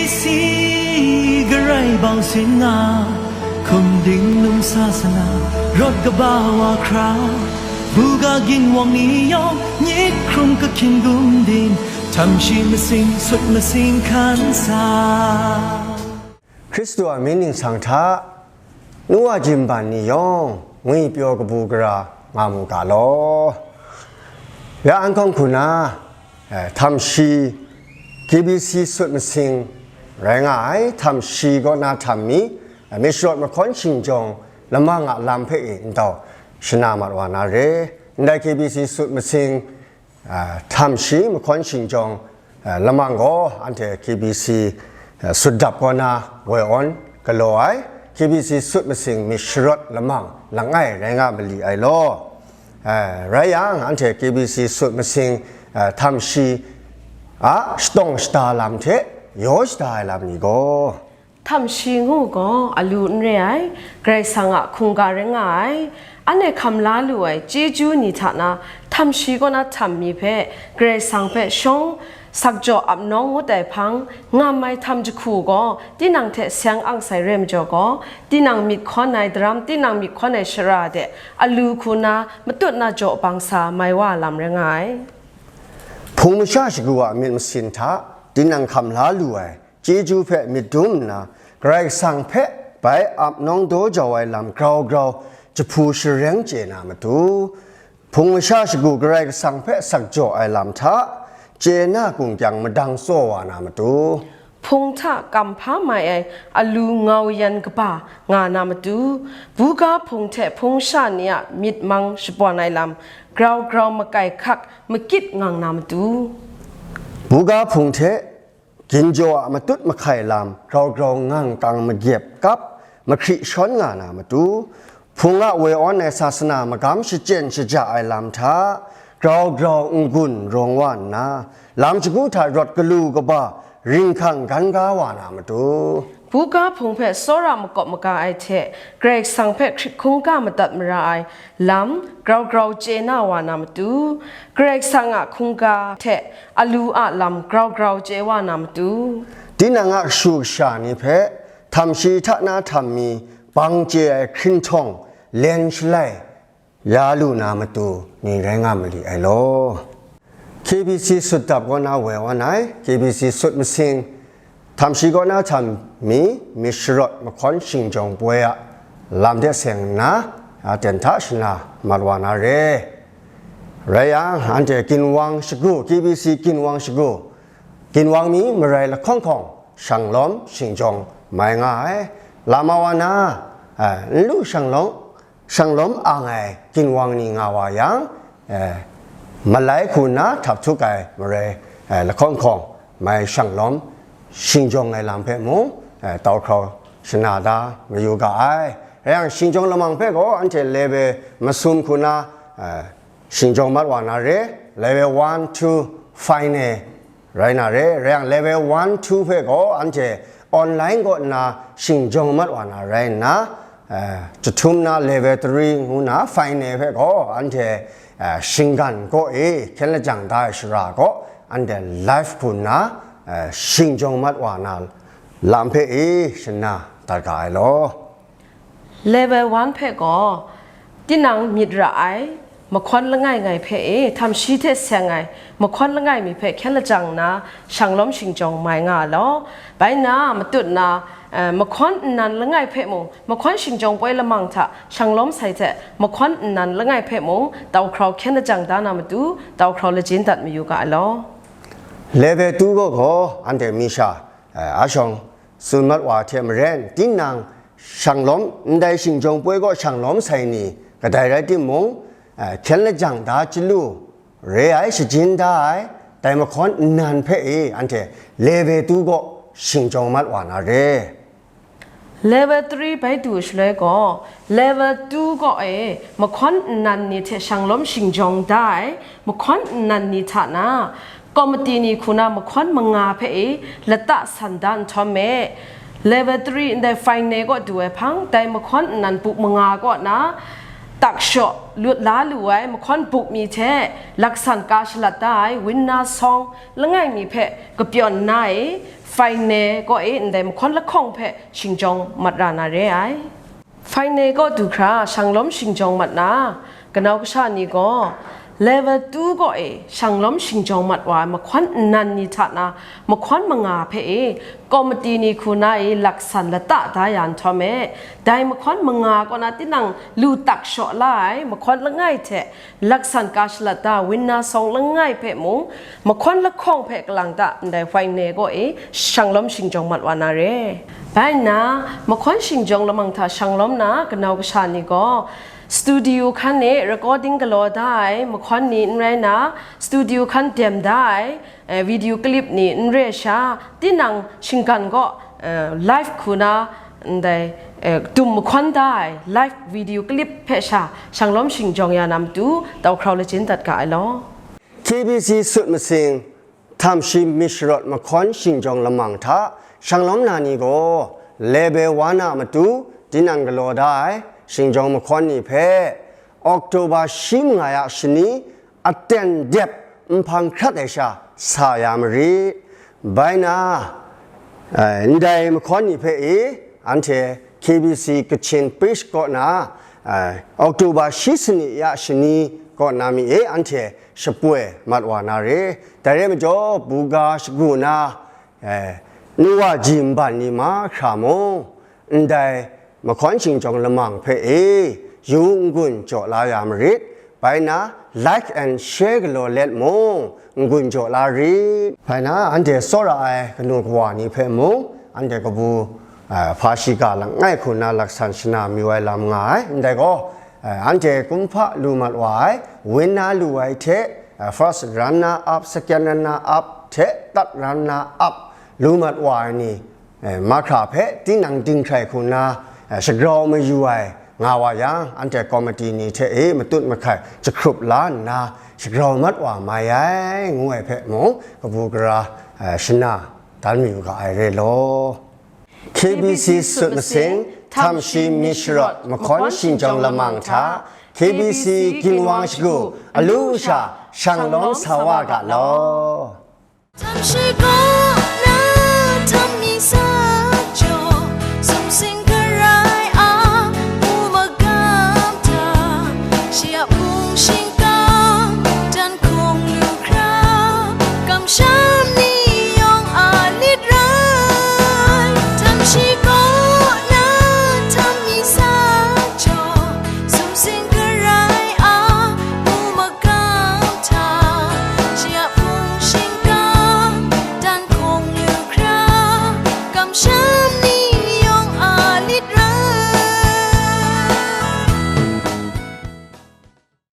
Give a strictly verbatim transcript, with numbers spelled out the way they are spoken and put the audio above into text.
Si garai bau sin nga, hkum ding num sa sana, rawt kaba wa hkra, buga ginwang ni yawng, nyit hkrum kahkyin gum din, htam shi masing, sut masing hkan sa. Hkristu a mying ningsang hta, nu wa jimban ni yawng, ngwi pyaw kabu gara nga mu ga law. Ya anhkawng hku na, eh, htam shi, K B C sut masing rai nga ai, htam shi kaw na htam mi, eh, myit sharawt mahkawn shingjawng lamang a lam hpe e ndau shana mat wa na re. Ndai K B C sut masing, ah, htam shi mahkawn shingjawng, ah, lamang gaw anhte K B C, ah, sut dap kaw na woi awn galaw ai, K B C sut masing myit sharawt lamang langai rai nga mali ai law. Ah, rai yang, anhte K B C sut masing, ah, htam shi a shatawng shada lam hte yaw shada ai lam ni gaw, htam shi ngu gaw alu n re ai, Karai Kasang a hkungga rai nga ai. Anhte hkam la lu ai chyeju ni hta na htam shi kaw na htam mi hpe Karai Kasang hpe shawng, sakjaw ap nawng ngut ai hpang, ngam ai htam jahku gaw tinang hte seng ang sai re majaw gaw, tinang myit hkawn ai daram, tinang myit hkawn ai shara de alu hku na matut na jaw bang sa mai wa lam rai nga ai. Hpung masha shagu a myit masin hta tinang hkam la lu ai chyeju hpe myit dum nna, Karai Kasang hpe bai ap nawng daw jau ai lam grau grau jahpu shareng chye na matu, hpung masha shagu Karai Kasang hpe sakjaw ai lam hta chye na gung kyang madang tsaw wa na matu, hpung hta kam hpa mai ai alu ngau yan kaba nga na matu, buga hpung hte hpung sha ni a myit mang shapawn ai lam grau grau makai hkak makit ngang na matu, buga hpung hte ginjaw a matut mahkai lam grau grau ngang kang magyep kap mahkri shawn nga na matu, hpung a woi awn ai sasana magam shachyen shaja ai lam hta grau grau n-gun rawng wa nna, lam shagu hta rawt galu kaba ringhkang gan ga wa na matu, buga hpung hpe tsawra makawp maga ai hte Karai Kasang hpe hkrit hkungga madat mara ai lam grau grau chye na wa na matu, Karai Kasang a hkungga hte alu a lam grau grau chye wa na matu, tinang a kashu kasha ni hpe htam shi hta na htam mi bang chye ai hkrinhtawng len shalai ya lu na matu ni rai nga mali ai law. K B C sut dap kaw na woi awn ai, K B C sut masing, htam shi kaw na htam mi, myit sharawt mahkawn shingjawng poi a lam de seng nna, aten hta shana mat wa na re. Rai yang, anhte ginwang shagu, K B C ginwang shagu, ginwang mi marai lahkawng hkawng shanglawm shingjawng mai nga ai. Lama wa na, eh, n lu shanglawm, shanglawm ang ai ginwang ni nga wa yang, eh, malai hku nna htap htuk ai marai, eh, lahkawng hkawng mai shanglawm shingjawng ai lam hpe mung, eh, tau hkrau shana da mayu ga ai. Rai yang, shingjawng lamang hpe gaw anhte level masum hku nna, eh, shingjawng mat wa na re, level one, two, final rai na re, rai yang, level one, two hpe gaw anhte online kaw nna shingjawng mat wa na rai nna, eh, jahtum na level three ngu na final hpe gaw anhte, eh, shinggan kaw e hkyen lajang da ai shara kaw anhte live hku nna, eh, shingjawng mat wa na lam hpe e shana dat ga ai law. Level one hpe gaw, tinang myit ra ai, mahkawn langai ngai hpe e, htam shi hte seng ai, mahkawn langai mi hpe hkyen lajang nna, shanglawm shingjawng mai nga law. Bai nna, matut nna, eh, mahkawn nnan langai hpe mung, mahkawn shingjawng poi lamang hta shanglawm sai hte, mahkawn nnan langai hpe mung, tau hkrau hkyen lajang da na matu, tau hkrau lajin dat mayu ga ai law. Level two gaw gaw, anhte mi sha, eh, a shawng, tsun mat wa hte maren, tinang shanglawm, ndai shingjawng poi kaw shanglawm sai ni kadai rai timung, eh, hkyen lajang da chyalu, re ai, shajin da ai, dai mahkawn nnan hpe e anhte level two kaw shingjawng mat wa na re. Level three bai du shaloi gaw, level two kaw e mahkawn nnan ni hte shanglawm shingjawng da ai, mahkawn nnan ni hta na, komiti ni hku na mahkawn manga hpe e lata san da nhtawm me. Level three ndai final kaw du ai hpang, dai mahkawn nnan buk manga kaw na, takshaw lut la lu ai mahkawn buk mi hte laksan ka shalat da ai winner song langai mi hpe kapyawn nna e, Finance kaw e ndai mahkawn lahkawng hpe shingjawng mat ra na re ai. Finance kaw du hkra shanglawm shingjawng mat na, kanau kasha ni gaw level two kaw e shanglawm shingjawng mat wa ai mahkawn nnan ni hta na mahkawn manga hpe e komiti ni hku na e laksan lata da ya nhtawm e, dai mahkawn manga kaw na tinang lu tak shaw la ai mahkawn langai hte laksan ka shalat da winna sawng langai hpe mung, mahkawn lahkawng hpe kalang ta ndai finance kaw e shanglawm shingjawng mat wa na re. Bai nna, mahkawn shingjawng lamang hta shanglawm na kanau kasha ni gaw, studio hkan e recording galaw da ai mahkawn ni n rai na, studio hkan dem da ai, eh, video clip ni n re sha, tinang shinggan gaw, eh, live hku na, ndai, eh, dum mahkawn da ai live video clip hpe sha shanglawm shingjawng ya na matu tau hkrau lachin dat ga ai law. K B C sut masing, htam shi myit sharawt mahkawn shingjawng lamang hta shanglawm na ni gaw, level one a matu tinang galaw da ai shingjawng mahkawn ni hpe, October shi manga ya shani, aten dep nhpang hkrat ai sha sa ya marit. Bai na, eh, ndai mahkawn ni hpe e, anhte K B C Kachin page kaw na, eh, October shi sani ya shani kaw na mi e, anhte shapoi mat wa na re. Dai rai majaw, buga shagu na, eh, nuwa ji nban ni mahkra mung, ndai mahkawn shingjawng lamang hpe e yu n-gun jaw la ya marit. Bai na, like and share galaw let mung n-gun jaw la rit. Bai na, anhte tsawra ai kanu kawa ni hpe mung, anhte kabu, ah, hpa shiga langai hku na laksan shana mayu ai lam nga ai. Ndai gaw, ah, anhte kumhpa lu mat wa ai, win na lu ai hte, ah, first runner up, second runner up hte third runner up lu mat wa ai ni, eh, mahkra hpe tinang dinghkrai hku nna, eh, shagrau mayu ai nga wa yang, anhte komiti ni hte e matut mahkai jahkrup la nna, shagrau mat wa mai ai, ngu ai hpe mung kabu gara, eh, shana dan mayu ga ai re law. K B C sut masing, htam shi myit sharawt mahkawn shingjawng lamang hta, K B C ginwang shagu alu sha shanglawm sa wa ga law. Htam shi kaw na, htam mi sa jaw, sumsing karai a, mu magam hta, shi a hpung shingkang, jan hkung lu hkra, kamsham ni yawng a lit rai. Htam shi kaw na, htam mi sa jaw, sumsing karai a, mu magam hta, shi a hpung shingkang, dan hkung lu hkra, kamsham